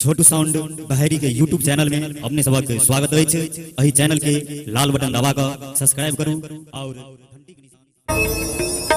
छोटू sound Baheri के YouTube channel में अपने सबक स्वागत अछि। एहि चैनल के लाल बटन दबा कऽ सब्सक्राइब करू और घंटी के निशान।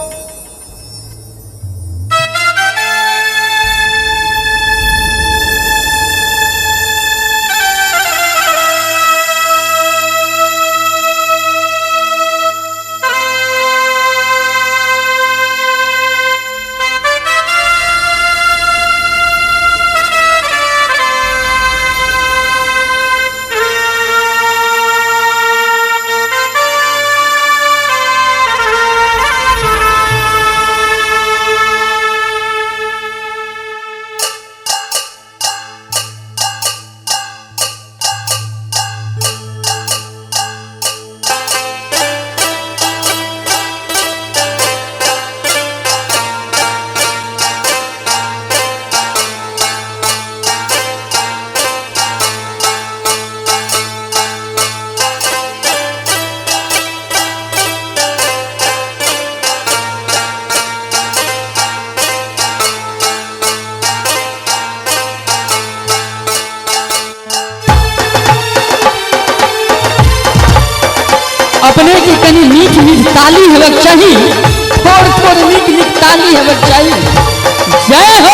अपने के कनी नीक नीक ताली हेबाक चाही, थोड़ थोड़ नीक नीक ताली हेबाक चाही। जय हो।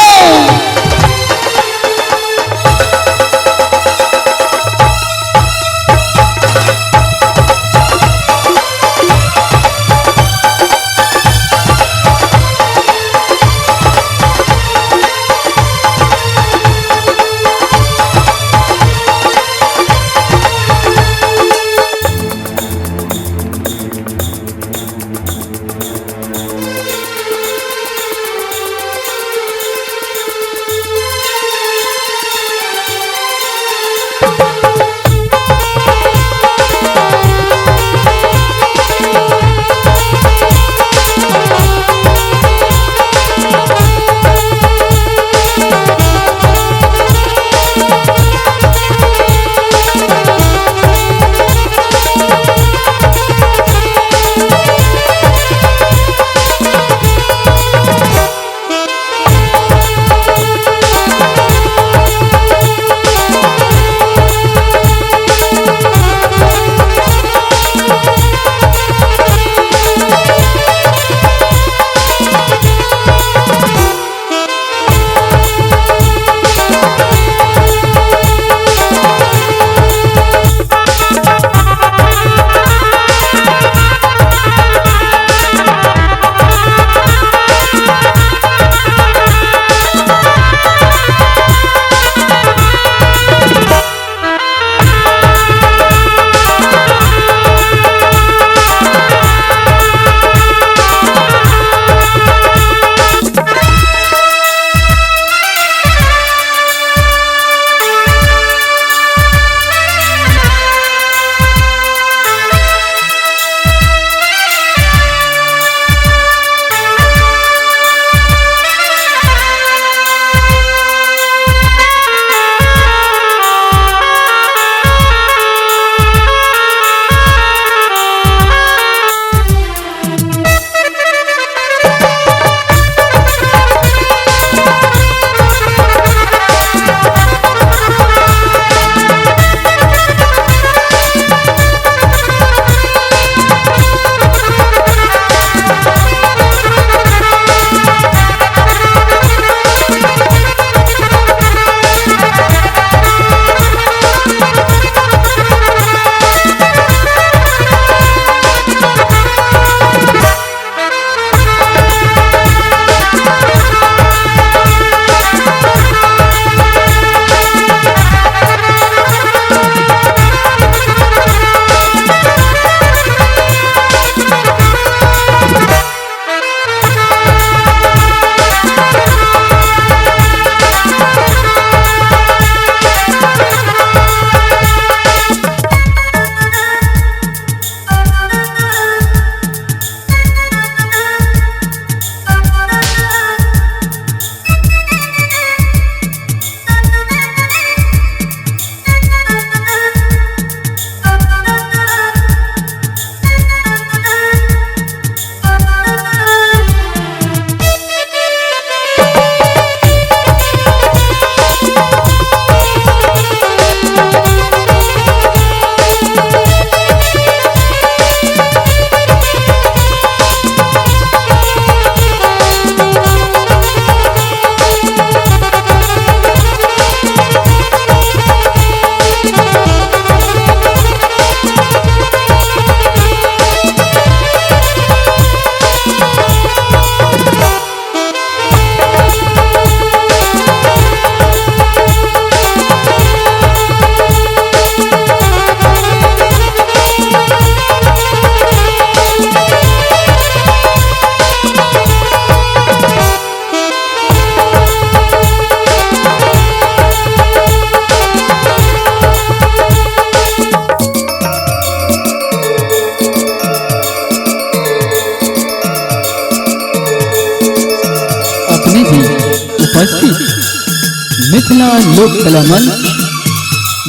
मिथिला लोक कला मंच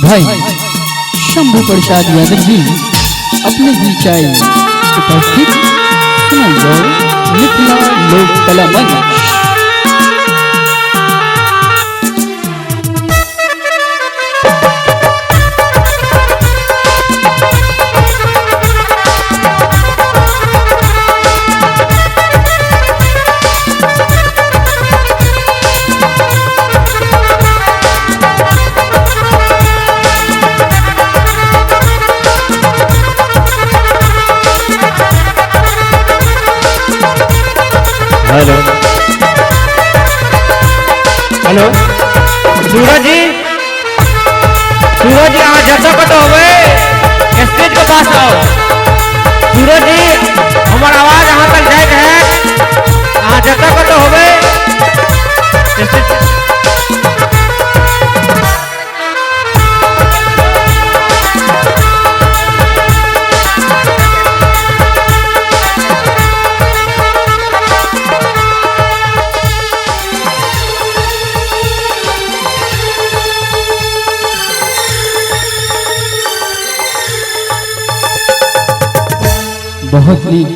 भाई शंभू प्रसाद यादव जी अपने बीच आए उपस्थित। सुनल जाओ मिथिला लोक कला मंच। हेलो हेलो सूरज जी, सूरज जी अहाँ जतऽ कतऽ होबै स्टेज के पास आउ। सूरज जी हमर आवाज अहाँ तक जाइत है, अहाँ जतऽ कतऽ होबै स्टेज। बहुत नीक।